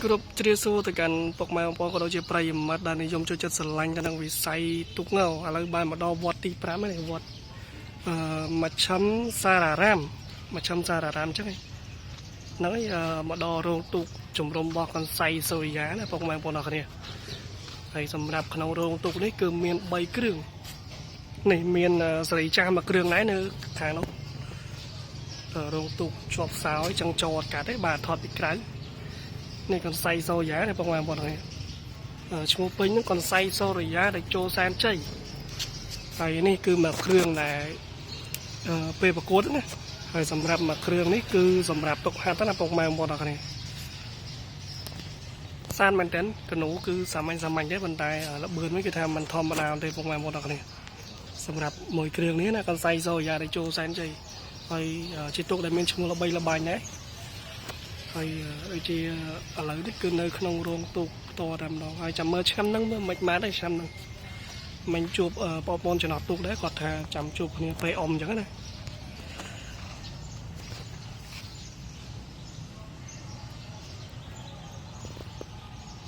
គ្រប់ជ្រាបសួរទៅកាន់ពុកម៉ែបងប្អូនក៏ដូចជាប្រិយមិត្តដែលនិយមចូលចិត្តស្រឡាញ់ទៅនឹងវិស័យទូកងឥឡូវបានមកដល់វត្តទី5ហើយវត្តអឺមជ្ឈិមសារ៉ារាមមជ្ឈិមសារ៉ារាមអញ្ចឹងហ្នឹងហើយមកដល់រោងទូកជំរំរបស់កន្សៃសូរិយាណាពុកម៉ែបងប្អូនអរគ្នាហើយសម្រាប់ក្នុងរោងទូកនេះគឺមាន3គ្រឿងនេះមានសេរីចាស់មួយគ្រឿងដែរនៅខាងនោះរោងទូកជាប់សោយចឹងចូលអត់កាត់ទេបាទថតពីក្រៅ នេះកន្សៃសូរិយានេះបងប្អូនបងប្អូនឈ្មោះពេញហ្នឹងកន្សៃសូរិយាដែលចូលសែនជ័យហើយនេះគឺមួយគ្រឿងដែលពេលប្រកួតណាហើយសម្រាប់មួយគ្រឿងនេះគឺសម្រាប់ទុកហាត់ណាបងប្អូនបងប្អូនអរគ្នាសានមែនតើកនូគឺសាមញ្ញសាមញ្ញទេប៉ុន្តែលបឿនវិញគឺថាมันធម្មតាទេបងប្អូនបងប្អូនអរគ្នាសម្រាប់មួយគ្រឿងនេះណាកន្សៃសូរិយាដែលចូលសែនជ័យហើយជាទុកដែលមានឈ្មោះល្បីល្បាញដែរ ហើយដូចជាឥឡូវនេះគឺនៅក្នុងរោងទូកផ្ទាល់តែម្ដងហើយចាំមើលឆ្នាំហ្នឹងមើលមិនម៉ាត់ទេឆ្នាំហ្នឹងមិញជួបបងប្អូនចំណោះទូកដែរគាត់ថាចាំជួបគ្នាពេលអ៊ំអញ្ចឹងណា